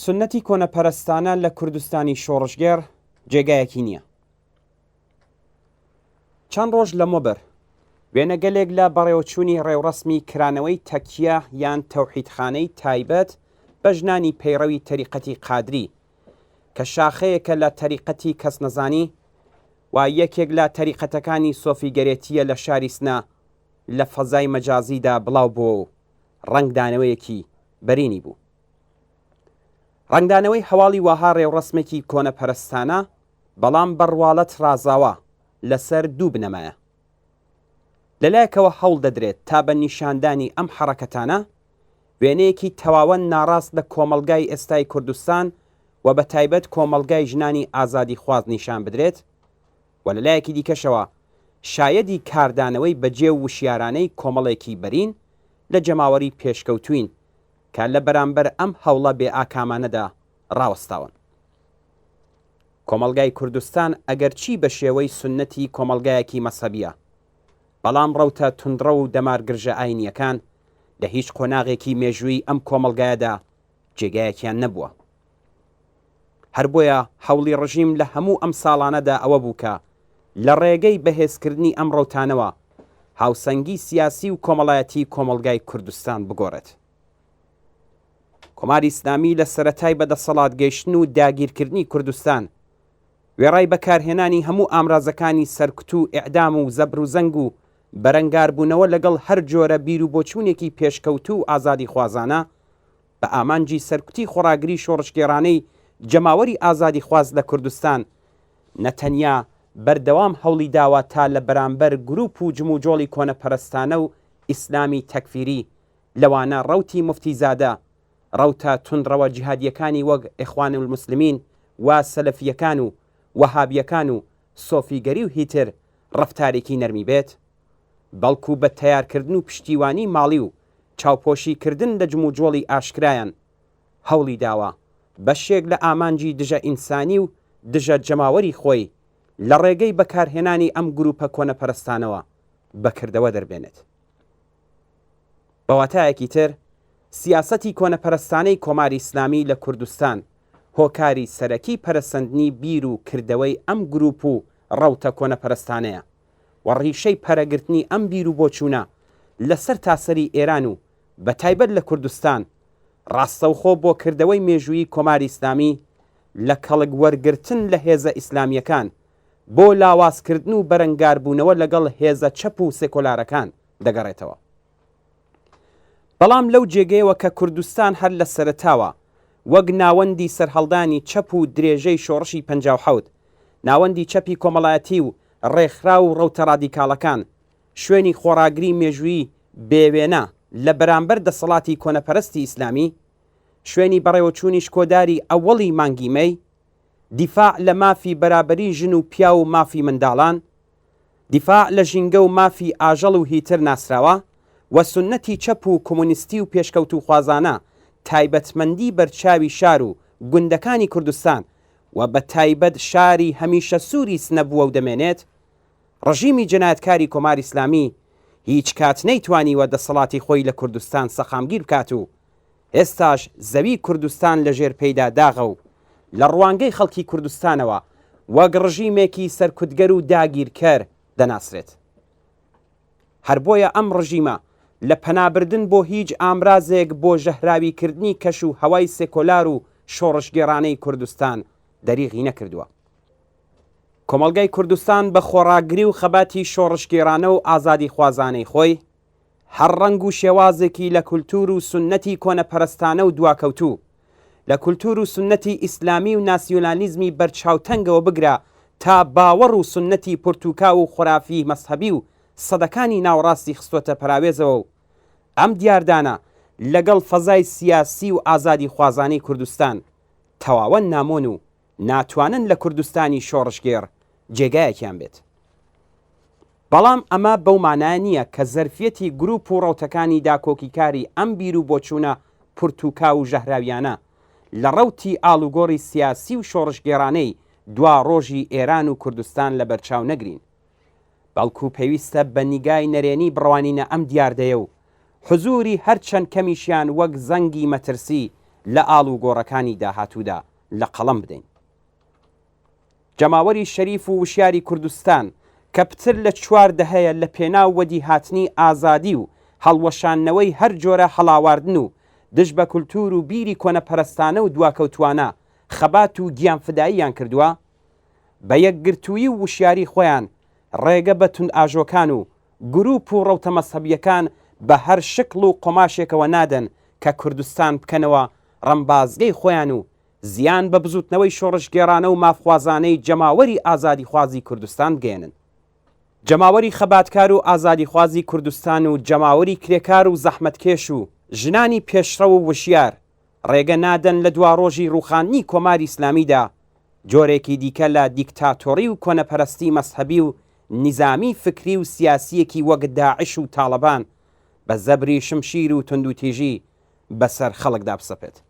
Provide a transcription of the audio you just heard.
سوننەتی کۆنەپەرستانە لە کوردستانی شۆڕشگێڕ جێگایەکی نییە. چەند ڕۆژ لەمەوبەر وێنەگەلێک لە بەڕێوەچوونی ڕێوڕەسمی کرانەوەی تەکیە یان تەوحیدخانەی تایبەت بە ژنانی پەیڕەوی تەریقەتی قادری کە شاخەیەکە لە تەریقەتی کەسنەزانی و یەکێک لە تەریقەتەکانی سۆفیگەرێتییە لە شاری سنە لە فەزای مەجازیدا بڵاو بۆوە و ڕەنگدانەوەیەکی بەرینی بوو. ڕەنگدانەوەی هەواڵی وەها ڕێوڕەسمێکی کۆنەپەرستانە بەڵام بە ڕواڵەت ڕازاوە لەسەر دوو بنەمایە. لەلایەکەوە هەوڵ دەدرێت تا بە نیشاندانی ئەم حەڕەکەتانە وێنەیەکی تەواوەن ناڕاست لە کۆمەڵگای ئێستای کوردستان و بە تایبەت کۆمەڵگای ژنانی ئازادیخواز نیشان بدرێت و لەلایەکی دیکەشەوە شایەدی کاردانەوەی بەجێ و وشیارانەی کۆمەڵێکی بەرین لە جەماوەری پێشکەوتووین کە لە بەرامبەر ئەم هەوڵە بێ ئاکامانەدا ڕاوەستاون. کۆمەڵگای کوردستان ئەگەرچی بە شێوەی سوننەتی کۆمەڵگایەکی مەزهەبییە، بەڵام ڕەوتە توندڕەو و دەمارگرژە ئاینییەکان لە هیچ قۆناغێکی مێژوویی ئەم کۆمەڵگایەدا جێگایەکیان نەبووە. هەر بۆیە هەوڵی ڕژیم لە هەموو ئەم ساڵانەدا ئەوە بوو کە لە ڕێگەی بەهێزکردنی ئەم ڕەوتانەوە هاوسەنگی سیاسی و کۆمەڵایەتی کۆمەڵگای کوردستان بگۆڕێت. کۆماری ئیسلامی لە سەرەتای بە دەسەڵات گەیشتن و داگیرکردنی کوردستان، وێڕای بەکارهێنانی هەموو ئامرازەکانی سەرکوت و ئێعدام و زەبروزەنگ و بەرەنگاربوونەوە لەگەڵ هەر جۆرە بیروبۆچوونێکی پێشکەوتوو و ئازادیخوازانە، بە ئامانجی سەرکوتی خۆڕاگری شۆڕشگێڕانەی جەماوەری ئازادیخواز لە کوردستان، نە تەنیا بەردەوام هەوڵی داوە تا لە بەرامبەر گرووپ و جموجۆڵی کۆنەپەرستانە و ئیسلامی تەکفیری لەوانە ڕەوتی موفتیزادە، ڕەوتە توندڕەوە جیهادییەکانی وەک ئیخوانولموسلمین و سەلەفییەکان و وەهابییەکان و سۆفیگەری و هیتر ڕەفتارێکی نەرمی بێت، بەڵکو بە تەیارکردن و پشتیوانی ماڵی و چاوپۆشی کردن لە جموجۆڵی ئاشکرایان هەوڵی داوە بەشێک لە ئامانجی دژە ئینسانی و دژە جەماوەری خۆی لە ڕێگەی بەکارهێنانی ئەم گروپە کۆنەپەرستانەوە بە کردەوە دەربێنێت. بە واتایەکی تر سیاسەتی کۆنەپەرستانەی کۆماری ئیسلامی لە کوردستان هۆکاری سەرەکی پەرەسەندنی بیر و کردەوەی ئەم گروپ و ڕەوتە کۆنەپەرستانەیە و ڕیشەی پەرەگرتنی ئەم بیر و بۆچوونە لە سەرتاسەری ئێران و بە تایبەت لە کوردستان ڕاستەوخۆ بۆ کردەوەی مێژوویی کۆماری ئیسلامی لە کەڵک وەرگرتن لە هێزە ئیسلامییەکان بۆ لاوازکردن و بەرەنگاربوونەوە لەگەڵ هێزە چەپ و سێکۆلارەکان دەگەڕێتەوە. بەڵام لەو جێگەیەوە کە کوردستان هەر لە سەرەتاوە وەک ناوەندی سەرهەڵدانی چەپ و درێژەی شۆڕشی 57، ناوەندی چەپی کۆمەڵایەتی و ڕێکخراو و ڕەوتە ڕادیکاڵەکان، شوێنی خۆڕاگری مێژوویی بێ وێنە لە بەرامبەر دەسەڵاتی کۆنەپەرستی ئیسلامی، شوێنی بەڕێوەچوونی شکۆداری ئەوەڵی مانگی مەی، دیفاع لە مافی بەرابەری ژن و پیاو و مافی منداڵان، دیفاع لە ژینگە و مافی ئاژەڵ و هیتر ناسراوە و سوننەتی چەپ و کۆمۆنیستی و پێشکەوتووخوازانە تایبەتمەندی بەرچاوی شار و گوندەکانی کوردستان و بە تایبەت شاری هەمیشە سووری سنە بووە و دەمێنێت، ڕژیمی جەنایەتکاری کۆماری ئیسلامی هیچ کات نەیتوانیوە دەسەڵاتی خۆی لە کوردستان سەقامگیر بکات و ئێستاش زەوی کوردستان لە ژێر پێیدا داغە و لە ڕوانگەی خەڵکی کوردستانەوە وەک ڕژیمێکی سەرکوتگەر و داگیرکەر دەناسرێت. هەر بۆیە ئەم ڕژیمە لە پەنابردن بۆ هیچ ئامرازێک بۆ ژەهراویکردنی کەش و هەوای سێکۆلار و شۆڕشگێڕانەی کوردستان دەریغی نەکردووە. کۆمەڵگای کوردستان بە خۆڕاگری و خەباتی شۆڕشگێڕانە و ئازادیخوازانەی خۆی، هەر ڕەنگ و شێوازێکی لە کولتوور و سوننەتی کۆنەپەرستانە و دواکەوتوو، لە کولتوور و سوننەتی ئیسلامی و ناسیۆنالیزمی بەرچاوتەنگەوە بگرە تا باوەڕ و سوننەتی پرتوکاو و خورافی مەزهەبی و سەدەکانی ناوەڕاستی خستۆتە پەراوێزەوە و ئەم دیاردانە لەگەڵ فەزای سیاسی و ئازادیخوازانەی کوردستان تەواوەن نامۆن و ناتوانن لە کوردستانی شۆڕشگێڕ جێگایەکیان بێت. بەڵام ئەمە بەو مانایە نییە کە زەرفیەتی گروپ و ڕەوتەکانی داکۆکیکاری ئەم بیر و بۆچوونە پرتوکاو و ژەهراویانە لە ڕەوتی ئاڵوگۆڕی سیاسی و شۆڕشگێڕانەی دواڕۆژی ئێران و کوردستان لەبەرچاو نەگرین. بەڵکو پێویستە بە نیگای نەرێنی بڕوانینە ئەم دیاردەیە و حزووری هەرچەند کەمیشیان وەک زەنگی مەترسی لە ئاڵوگۆڕەکانی داهاتوودا لە قەڵەم بدەین. جەماوەری شەریف و وشیاری کوردستان کە پتر لە چوار دەهەیە لە پێناو وەدیهاتنی ئازادی و هەڵوەشاندنەوەی هەر جۆرە هەڵاواردن و دژ بە کولتوور و بیری کۆنەپەرستانە و دواکەوتووانە خەبات و گیانفداییان کردووە، بە یەکگرتوویی و وشیاری خۆیان ڕێگە بە توندئاژۆکان و گرووپ و ڕەوتە مەزهەبییەکان بە هەر شکڵ و قۆماشێکەوە نادەن کە کوردستان بکەنەوە ڕمبازگەی خۆیان و زیان بە بزووتنەوەی شۆڕشگێڕانە و مافخوازانەی جەماوەری ئازادیخوازی کوردستان بگەیەنن. جەماوەری خەباتکار و ئازادیخوازی کوردستان و جەماوەری کرێکار و زەحمەتکێش و ژنانی پێشڕەو و وشیار ڕێگە نادەن لە دواڕۆژی ڕووخاندنی کۆماری ئیسلامیدا جۆرێکی دیکە لە دیکتاتۆڕی و کۆنەپەرستی مەزهەبی و نیزامی فکری و سیاسییەکی وەک داعش و تاڵەبان بە زەبری شمشیر و توندوتیژی بەسەر خەڵکدا بسەپێت.